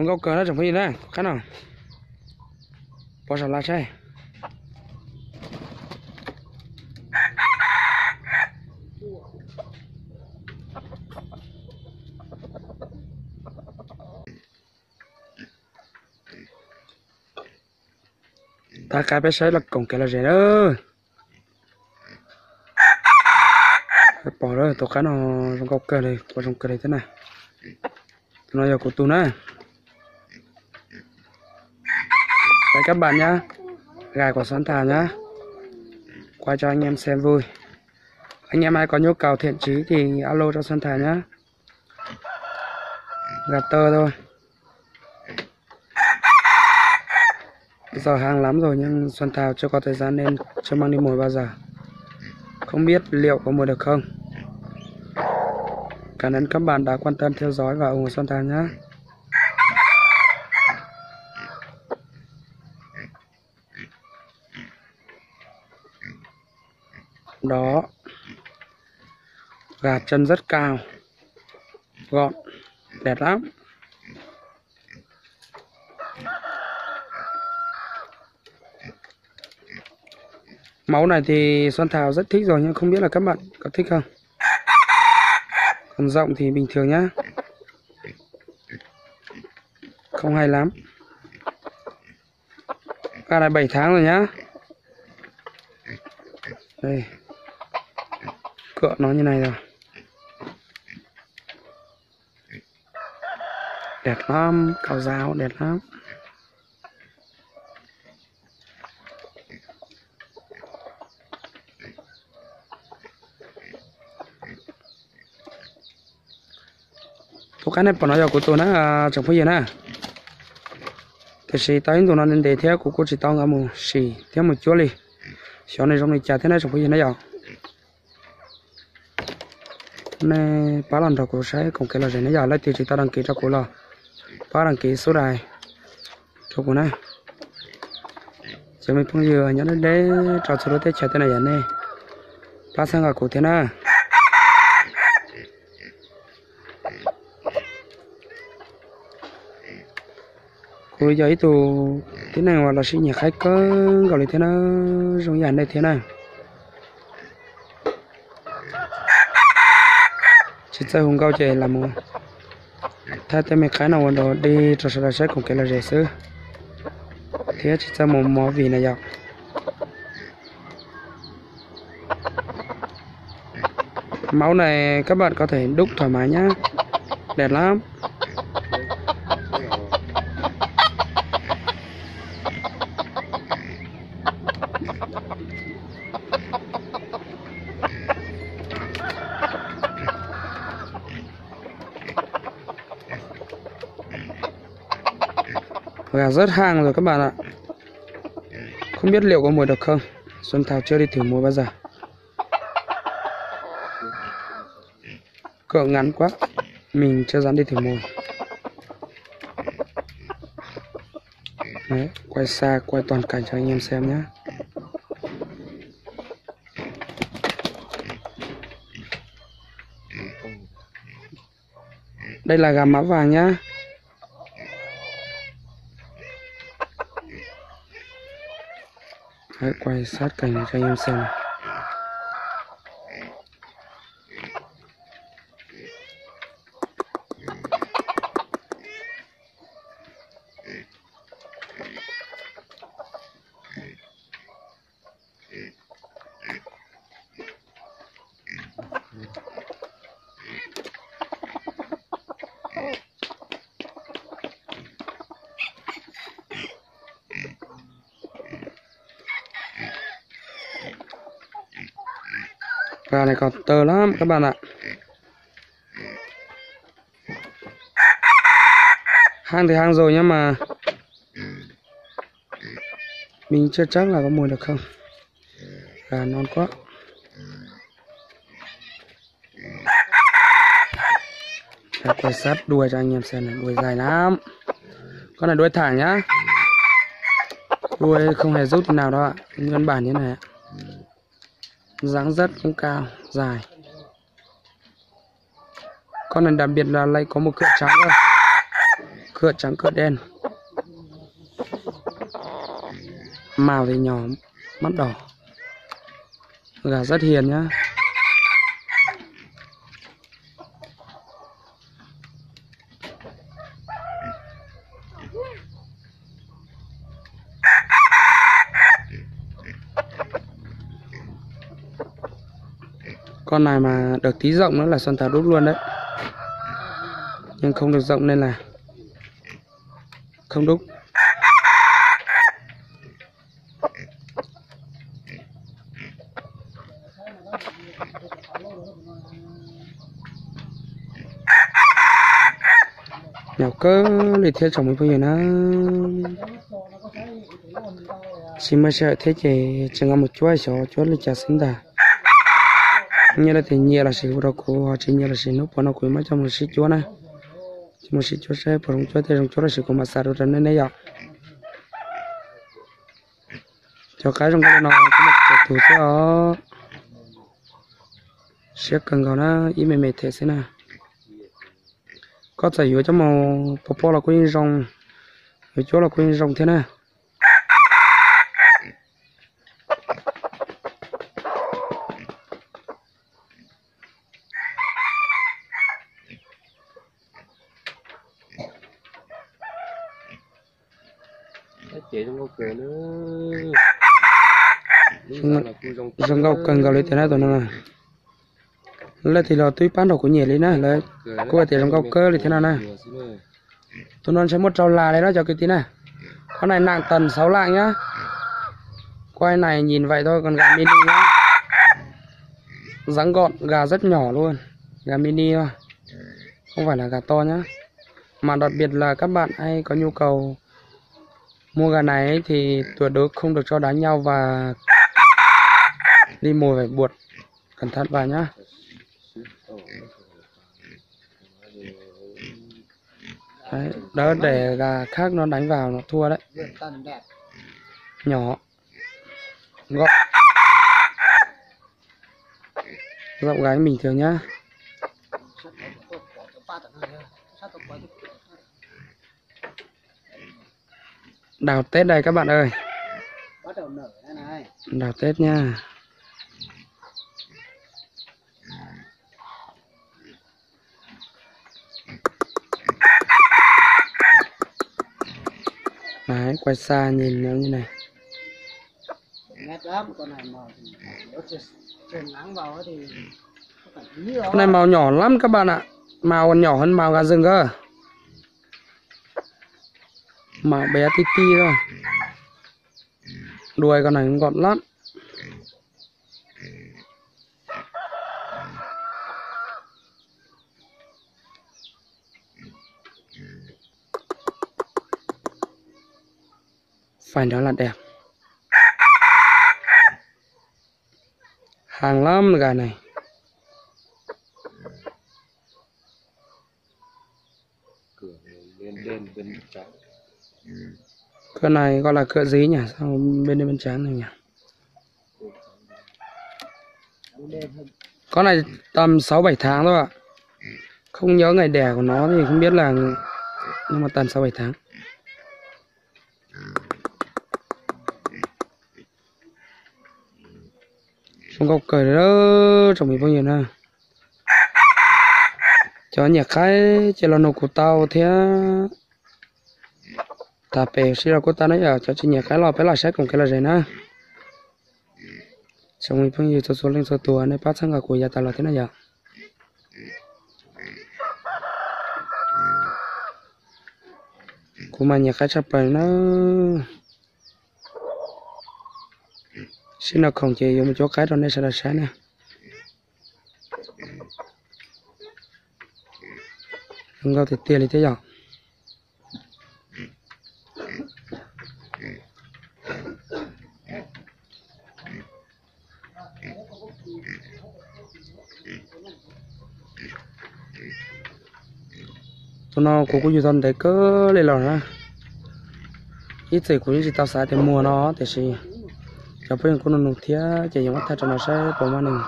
Zoo nkauj kawg na tsoom phooj ywg na, tus qab no. Pov saum laj saib. Tav qab peb saib los koom kev lom zem na. Pom lawm, tus qab no zoo nkauj kawg li, ua zoo kawg li thiab na. Tus no yog kuv tus na. Các bạn nhá, gà của Xuân Thảo nhá. Quay cho anh em xem vui. Anh em ai có nhu cầu thiện chí thì alo cho Xuân Thảo nhá. Gà tơ thôi. Giờ hàng lắm rồi nhưng Xuân Thảo chưa có thời gian nên chưa mang đi mồi bao giờ. Không biết liệu có mồi được không. Cảm ơn các bạn đã quan tâm theo dõi và ủng hộ Xuân Thảo nhé. Đó. Gà chân rất cao, gọn, đẹp lắm. Máu này thì Xuân Thảo rất thích rồi nhưng không biết là các bạn có thích không. Còn rộng thì bình thường nhá. Không hay lắm. Gà này bảy tháng rồi nhá. Đây. Cựa nó như này rồi. Đẹp lắm, cao giáo, đẹp lắm. Tus qab nej pom no yog kuv tus na, tsoom phooj ywg na. Tiam sis tau ib ntus no ntev ntev thiab kuv kuj tsis tau nkag mus sim thiab mus cuab li. Xyov nws zoo li cas thiab na tsoom phooj ywg na yom. Nej pab los nrog kuv saib koom kev lom zem na yom, leej twg tsis tau đăng ký rau kuv los pab đăng ký sub rais rau kuv na. Cov me phooj ywg nyob deb deb rau txhua lub teb chaws tej na yom, nej pab txhawb nqa kuv thiab na. Kuv yog ib tug tib neeg uas los sib nyiam qaib kawg nkaus li thiab na, zoo yam nej thiab na. Tsis txawj hu nkauj ces lam mus thaij tej me qaib no ua dog dig rau sawv daws saib koom kev lom zem xwb, thiab tsis txawj mus movie na yom. Máu này các bạn có thể đúc thoải mái nhá. Đẹp lắm. Gà rất hang rồi các bạn ạ. Không biết liệu có mồi được không. Xuân Thảo chưa đi thử mồi bao giờ. Cựa ngắn quá. Mình chưa dám đi thử mồi. Đấy, quay xa, quay toàn cảnh cho anh em xem nhé. Đây là gà mã vàng nhá. Đấy, quay sát cảnh này cho anh em xem này. Gà này còn tơ lắm các bạn ạ. Hang thì hang rồi nhưng mà mình chưa chắc là có mùi được không. Gà non quá. Quay sát đuôi cho anh em xem này, đuôi dài lắm. Con này đuôi thẳng nhá. Đuôi không hề rút nào đâu ạ. Nguyên bản như này ạ. Dáng dấp cũng cao, dài. Con này đặc biệt là lại có một cựa trắng cơ. Kawm tseem kawm dej, mas vim nyob mab dos, gà rất hiền nhá. Con này mà được tí rộng nữa là Xuân Thảo đúc luôn đấy. Nhưng không được rộng nên là không đúc. Nyom kawg li thiab tsoom me phooj ywg na. Tsis muaj sij hawm thiab ces tseem nqa mus cuab xyov cuab li cas xwb ntag. Nyiam los tias nyiam los sis hu rau kuv, tsis nyiam los sis hnub puas no kuv muab coj mus sib cuab na. Coj mus sib cuab saib puas zoo cuab, thiaj zoo cuab los sis kuv mam xa rau rau nej ne yom. Cov qaib zoo nkauj li no kuj muaj txhua tus xwb os. Siab kawg nkaus na, ib me me them xwb na. Koj txawm yuav coj mus pov pob los kuj yeej zoo, yuav cuab los kuj yeej zoo thiab na. Zoo nkauj kawg nkaus li tiag na tus no. Leej twg los twb pab nrog kuv nyiam li na, lawv kuj hais tias zoo nkauj kawg li thiab no na. Tus no ntshe muaj rau las li no cov kwv tij na. Con này nặng tầm sáu lạng nhá. Quay này nhìn vậy thôi, còn gà mini nhá. Dáng gọn, gà rất nhỏ luôn. Gà mini thôi. Không phải là gà to nhá. Mà đặc biệt là các bạn ai có nhu cầu mua gà này ấy thì tuyệt đối không được cho đánh nhau và đi mua phải buộc cẩn thận vào nhá. Đấy, đỡ để gà khác nó đánh vào nó thua đấy. Nhỏ, gọn, gọn gàng bình thường nhá. Đào Tết đây các bạn ơi. Đào Tết nha. Đấy, quay xa nhìn nó như này. Con này màu nhỏ lắm các bạn ạ. Màu còn nhỏ hơn màu gà rừng cơ. Màu bé ti ti thôi. Đuôi con này cũng gọn lắm. Phải nói là đẹp. Hàng lắm gà này. Con này gọi là cựa dí nhỉ? Sao bên đây bên trắng này nhỉ? Con này tầm sáu bảy tháng thôi ạ. Không nhớ ngày đẻ của nó thì không biết là, nhưng mà tầm sáu bảy tháng. Zoo nkauj kawg li tsoom me phooj ywg na. Cov nyiam qaib ces los nug kuv tau thiab. Tham pem sib los kuj tau na yom, cov tsis nyiam qaib los peb los saib koom kev lom zem na. Tsoom me phooj ywg txhua txhua leej txhua tus nej pab txhawb nqa kuv yav tas los thiab na yom. Kuv mas nyiam qaib tshaj plaws na. Sib no khoom ces yuav mus cuab qaib rau nej sawv daws saib na. Zoo nkauj tiag tiag li thiab yom. Tus no kuv kuj yug tau ntev kawg li los na. Ib txwm kuv yeej tsis tau xav tias muag no tiam sis cov phooj ywg kuj nug nug thiab ces yuav muab thaij rau no saib puas muaj neeg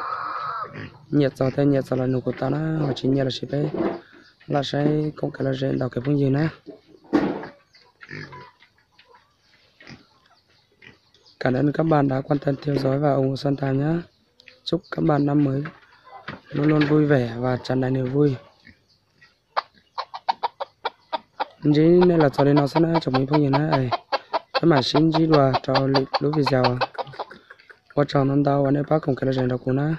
nyiam txog thiab nyiam txog los nug kuv tau na, ho tsis nyiam los sis peb lam saib koom kev lom zem ntau kev phooj ywg na. Cảm ơn các bạn đã quan tâm theo dõi và ủng hộ Xuân Thành nhé. Chúc các bạn năm mới luôn luôn vui vẻ và tràn đầy niềm vui. Ntsib nej los txog li no xwb na tsoom me phooj ywg na, peb mam sib ntsib dua rau lwm lub video. Ua tsaug ntau ntau uas nej pab koom kev los zeem rau kuv na.